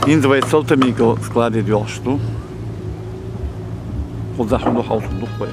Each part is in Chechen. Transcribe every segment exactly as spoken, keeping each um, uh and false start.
Инза вай Салтан-Микал складе доьлхуш ду. Кхузахь хӀун ду, хьовсур ду вай.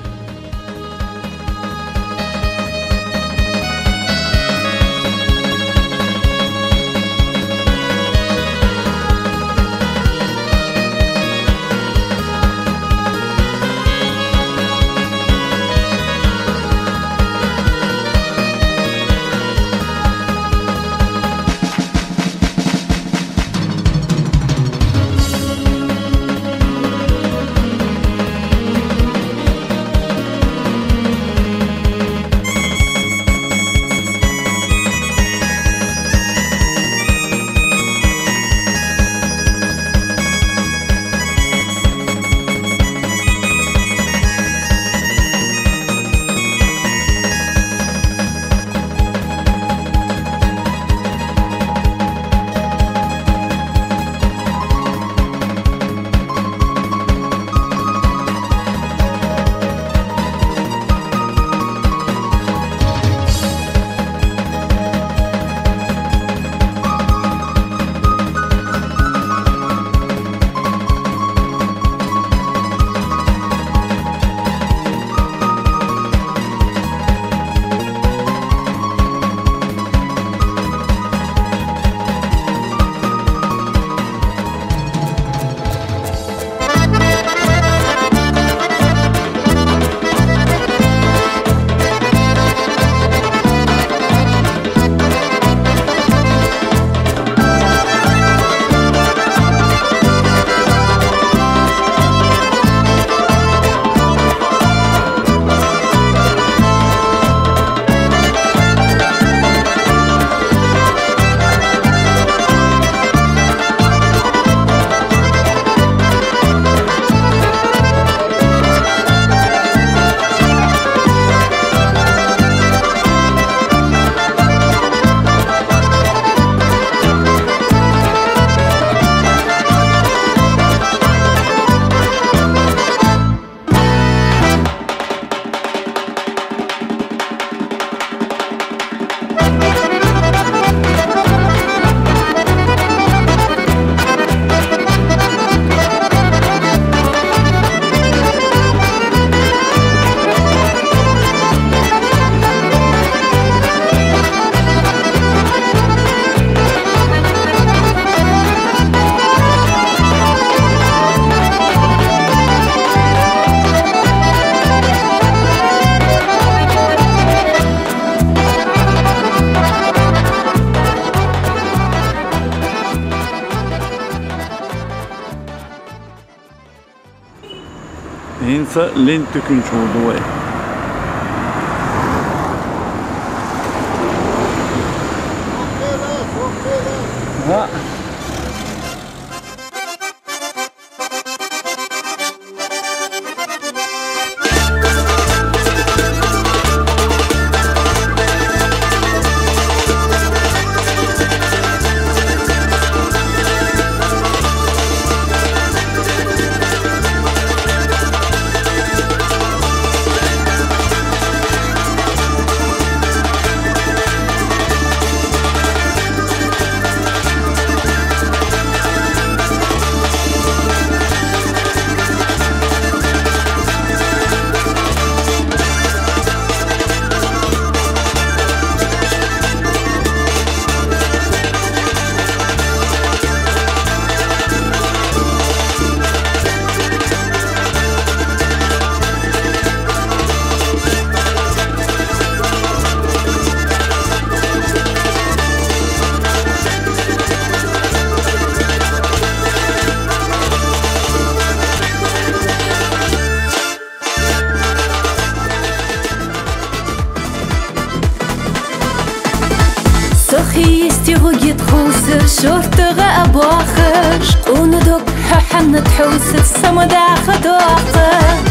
ХӀинца ленту куьнчу ву ду вай. Ва. Сохийистигу гид хулсур шортагъа а бохуш, къуна дог хьо хьанна тхьовсад самадаха доккха.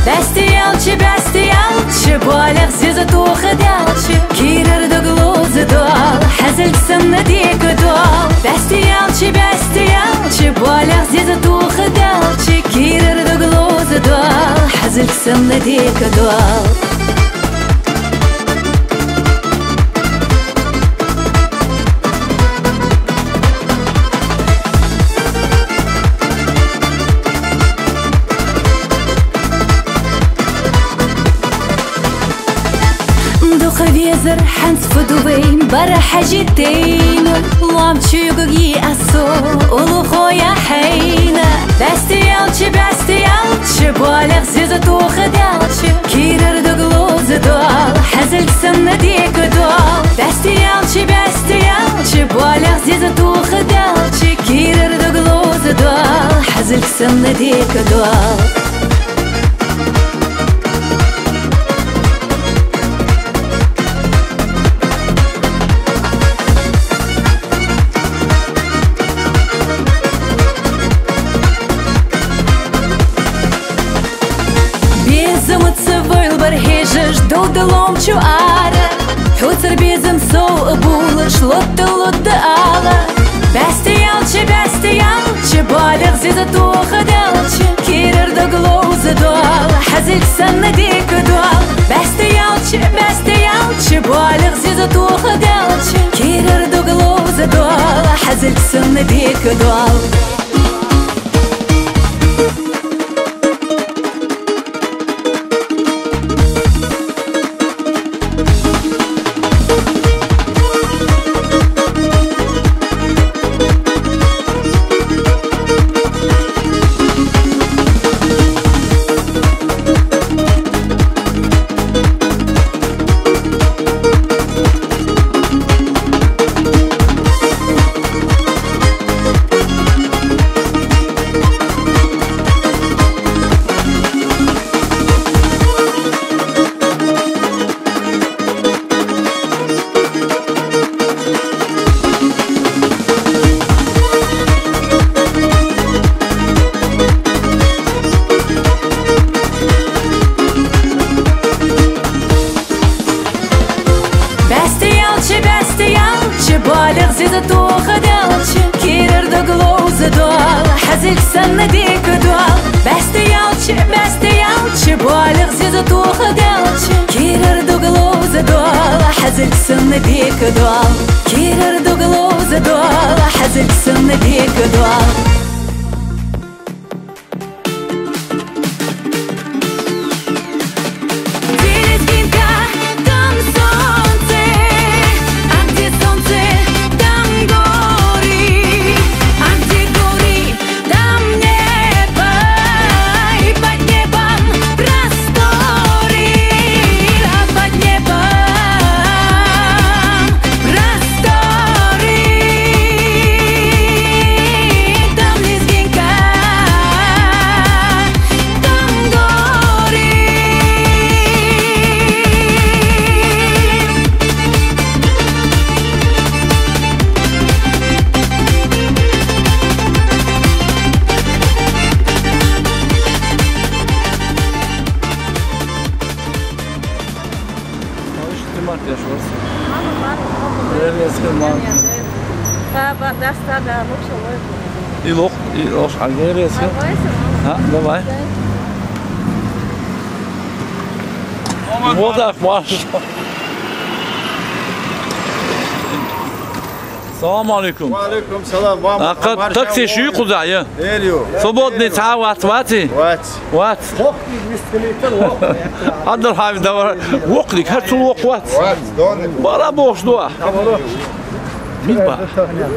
Баьстиялча, баьстиялча, болех зеза туху делча, кийрара дог лоза дол, хьазилг санна дика дол. Баьстиялча, баьстиялча, болех зеза туху делча, кийрара дог лоза дол, хьазилг санна дика дол. Ара хьажи тейна, лам чуьгуги асо, улу хоя хьейна. Бәсті ялчы, бәсті ялчы, болех зизі тухы дәлчы. Кирір дуглозы дол, хәзіл кісімні декі дол. Бәсті ялчы, бәсті ялчы, болех зизі тухы дәлчы. Кирір дуглозы дол, хәзіл кісімні декі дол. Безім цывыл бір хежіш, долды ломчу ары. Хуцыр безім соу ыбулыш, лотты-лотты ала. Бәсті ялчы, бәсті ялчы, болех зизі тухы дәлчы. Кирір дуглозы дол, хәзіл кісімні декі дол. Бәсті ялчы, бәсті ялчы, болех зизі тухы дәлчы. Кирір дуглозы дол, хәзіл кісімні декі дол. Бәсті ялчы, бәсті ялчы, болех зизі тухы дәлчы. Кирір дуглозы дол, хәзіл кісімні декі дол. Бәсті ялчы, бәсті ялчы, болех зизі тухы дәлчы. Кирір дуглозы дол, хәзіл кісімні декі дол. Кирір дуглозы дол, хәзіл кісімні декі дол. Лезгинка, там сонце, а где солнце, там горы, а где горы, там небо, и под небом просторы, а под небом просторы. Там лезгинка, там горы. Алыш ты мартеш варс. Мама, мама, мама. Вернее, скажем, мама. Та ба-, даста да, лучше лой. И лох, и лох, а вернее, скажем. Давай, сама. А, давай. Давай. Вот так, Маш. Салам алейкум. Ва алейкум салам. Ва А, ка-, маршал такси ва. Ши куда, я? Эрю. Свободный Эрю. Ца вац, ваци? Вац. Вац. Адал хами давар. Вокли, кар цул вок вац. Вац, доны. Бара бош дуа. Мидба.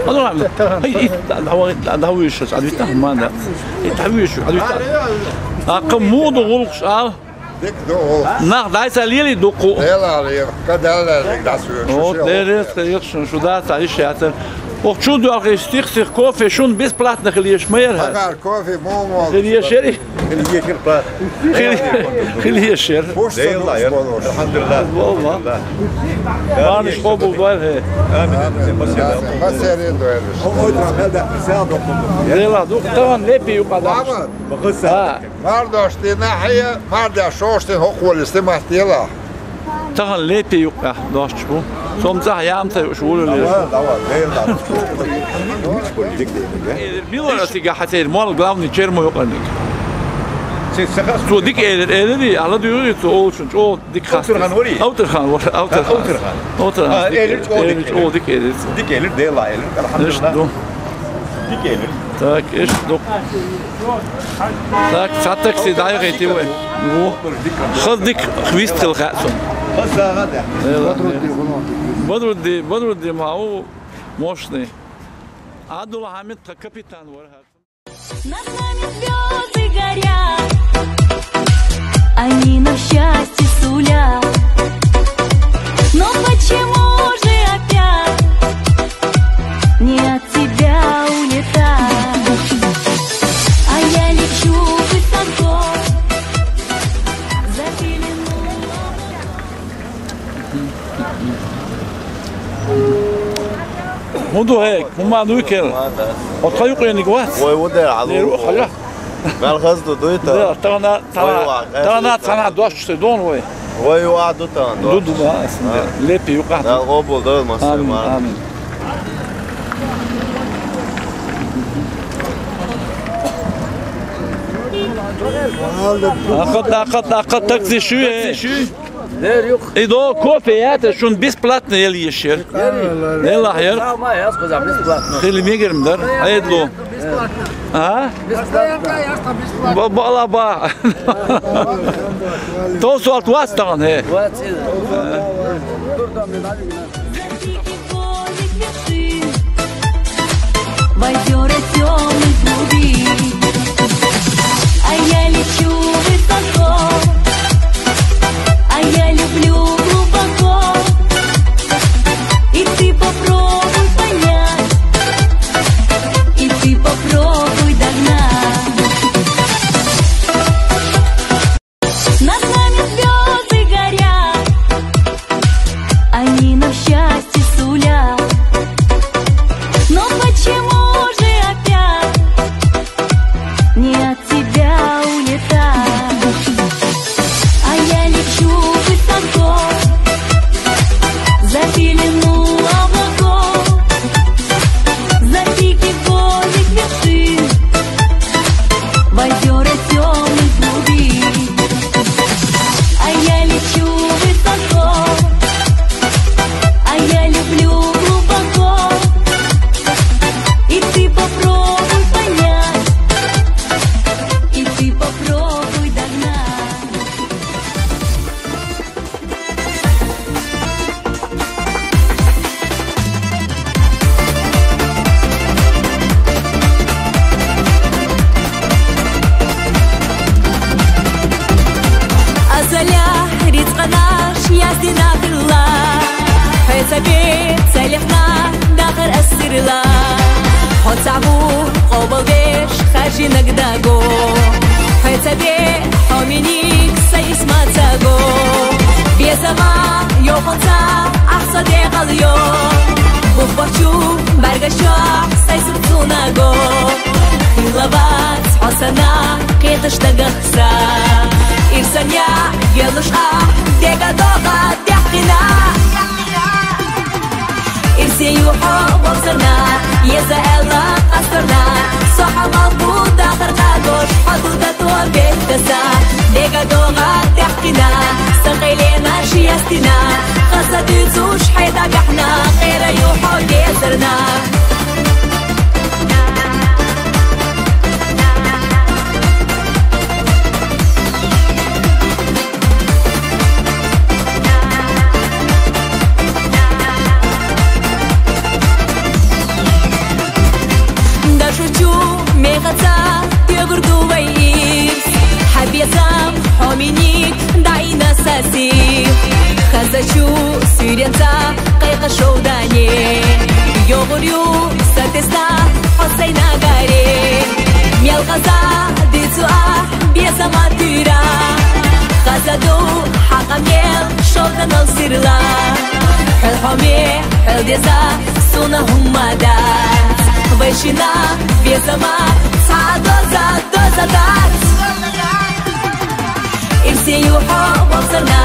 Адал хами. Ай, ит, давай, давай, иш, адвита, манда. Ит, давай, иш, адвита. А, кому до гулкш, а? Дик ду ол. Нах дайса лили дуку. Дела лили. Кадала лили дасу. О, дерес, конечно, шуда са иш ятер. Ох, чуду алхи стих сих кофе шун бесплатно хилиеш мэр. Агар кофе момо. Хилиешери. Хилиешер плат. Хили-, хилиешер. Пусть Дела, я. Алхамдулилла. Болма. Алхамдулилла. Барниш кобул дуар хе. Амин. Спасибо. Масери дуар. Ой, да, да, да, да. Дела, дук, таван лепи юкада. Мама. Бахыса. А. Мардашты нахия, марда шошты хохвалисты маттела. Тахан лепи юкъа дошчу. Сомца ямца шулу ле. Давай, давай, давай, давай. Милора сига хатер мол главный чермо юкъаник. Сен сахас. Ту дик элер, элери, ала дюри, ту олчун, о дик хас. Аутырхан вори. Аутырхан вори, аутырхан. Аутырхан. Аутырхан. А, элер, о дик элер. О дик элер. Дик элер, дела элер. Алхамдулилла. Так, иш ду. Так, цхьа такси дӀаяхийти вай. Во. Хаза дика хвист хила хаьа сона. Бадрудди, Бадрудди ма ву мощный. Абдулхьамид тха капитан вара хӀара. Над нами звёзды горят, они нам счастье сулят. Но почему же опять не от тебя улетать? А я лечу высоко, за пелену. ХӀун ду хӀег? ХӀумма дуй кел? Хьо тха юкъениг вац? Вай ву дера, Лер ву хьажа. Мел хаза ду, дуй та? Да, тана, тана, вай ва, тана, тана дош се дон вай. Вай ва ду тана дош. Ду, ду, да, аслан. Да. Лепи юкъа. Да, къобул да, масса. Амин, амин. Акъат, акъат, акъат, такси шуй. Такси шуй. Идо кофе ята, шун бесплатно ел ешер. Нела хер. Хили мегерим дар. Айдло. А? Бесплатно. Ба, ба, ла, ба. То суалт вас таган, хе. В озёра тёмных глубин. А я лечу высоко, а я люблю глубоко. И ты попробуй понять, и ты попробуй догнать. Над нами звёзды горят, они нам счастье сулят. Но почему же опять не от тебя улетать? А я лечу высоко, за пелену облаков, за пики горных вершин, в озёра тёмных глубин. А я лечу высоко, а я люблю глубоко. И ты попробуй понять, и ты попробуй догнать. Азалия рицкъанаш яздина хилла, хьо ца бе ца лехна дахар асирла. Хьо ца бу къобалдеш харжинаг даго, хьо ца бе хьо миник са исма цаго. Безама йохонца ахса дегъал йо, бухбахчу баргашо сай субцунаго. Хилавац хьо сана кхеташ дагахса, ирсаня елуш а дега дога дехкина. Ирсе юхьо валсарна, еза элла къасторна, со хьамал буда харкъа дош, хьо дуда то бехтаса. Дега дога дехкина, са къайлена шиястина, хаса дуцуш хьайда бяхна, къера юхьо гезарна. Дашучу мехаца тёгурду вай ирс, хьабесам хьо миник дайна саси. Хазачу суьренца къайкъа шовдане, ёгъурю сатесна хьо сайнагаре. Мел хаза дицу а безама туьра, хазаду хьакъа мел шовданал сирла. Хьол хьоме, хьол деза суна хӀумма дац, вайшина безама ца доза, доза дац. Ирсе юхьо валсарна,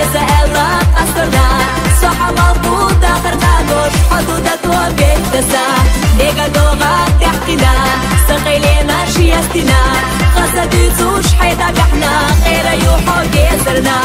еза элла къасторна, со хьамал буда харкъа дош, хьо дуда то бехтаса. Дега дога дехкина, са къайлена шиястина, хаса дуцуш хьайда бяхна, къера юхьо гезарна.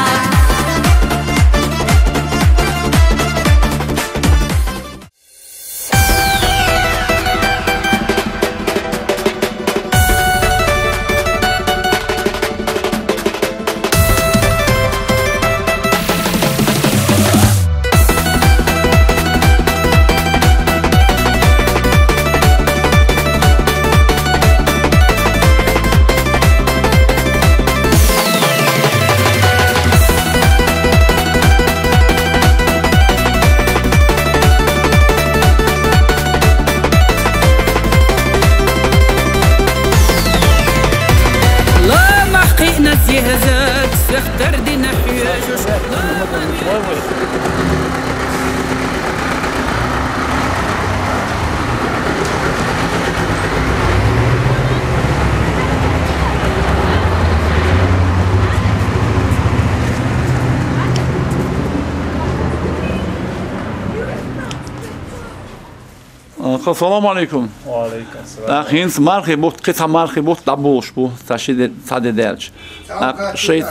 Аха, салам алейкум. Ва алейкум салам. ТӀаккха хӀинца мархий бутт, кхин цхьа мархий бутт дӀаболуш бу, цхьа ши де, цхьа де даьлча. ТӀаккха шайт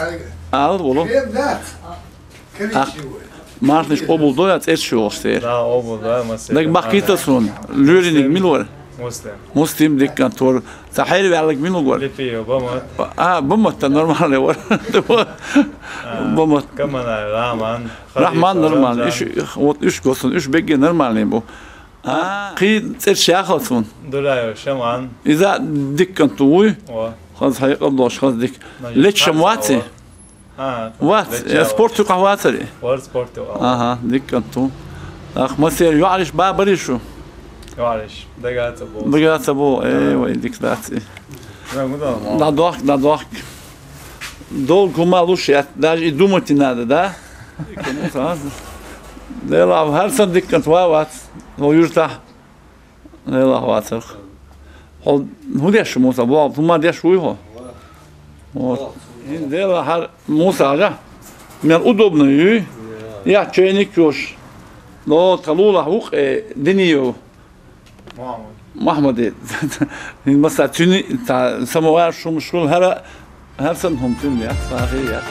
ал, волу. ТӀаккха мархнаш къобал дой, я цӀераш йохуш церан? Да, къобал дой, массеран. Даг баккхийта суна, лоьриниг мила вара? Муслим. Муслим, дика кӀант вара. Цхьа хьерваьллиг мила вара? Липиев Бамат. А, Бамат-то нормальный вара. А, Бамат. Каманай Рахман. Рахман нормальный. Иш, вот иш госун, иш бегге нормальный бу. А, кхин цӀераш яхалц вун? Дураев Шаман. Иза дика кӀант вуй? О. Хаза хьекъал долуш, хаза дика. Лечшам ваци? О. А, вац, лечшам. Я спорт юкъахь вацари? Вар спорт юкъахь. Аха, дика кӀант ву. Ах, масер, юӀариш ба бари шу? ЮӀариш, дага ца бу. Дага ца бу, э, вай, дика дац и. Да, ну да, ну. ДӀадохк, дӀадохк. Долгу хӀума луш яц, даже и думать не надо, да? Делахь, хӀара сан дика кӀант ва вац, хӀо юьртахь. Делахь вацарх. Хьо хӀун деш ву, Муса? Боху, хӀума деш вуй хьо? Вот. ХӀин делахь хӀара, Муса, хьажа. Мел удобно юй? Я чайник йош. Но тхалулахь вукъе, Диниев. Махьмад. Махьмаде. ХӀин масса цуьнан, та, самовар шумаш хуьлу хӀара, хӀара санна хӀума цуьнан яц, сахе яц.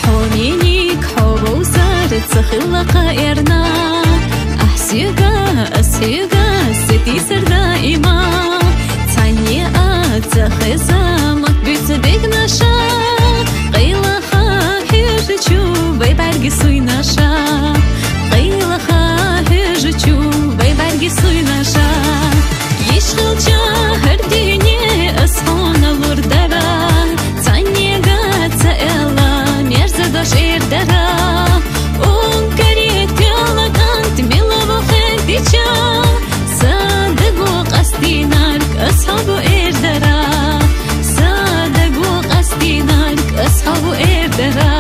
Хьомениг хьо вовзар ца хилла кхаэрна, ахь соьга, ас хьоьга, сатийсар даима. Цхьанне а ца хеза, ма буьйцу дегнаша, къайлаха хьоьжучу вай бӀаьрги суйнаша, къайлаха хьоьжучу вай бӀаьрги суйнаша. Йиш хилча хӀара дуьне ас хьуна лур дара, цхьаннега ца элла мерза дош эр дара. Ункаре тоьлла кӀант мила ву хеттича, сан даго къастийнарг ас хьо бу эр дара, сан даго къастийнарг ас хьо бу эр дара.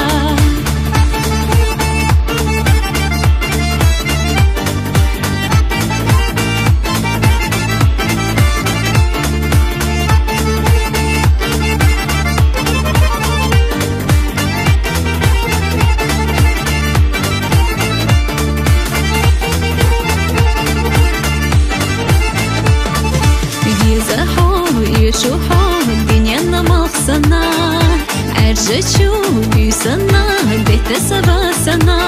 Веза хьо, оьшу хьо, дуьненна малх санна, Ӏаьржачу буьйсанна, бетта сава санна.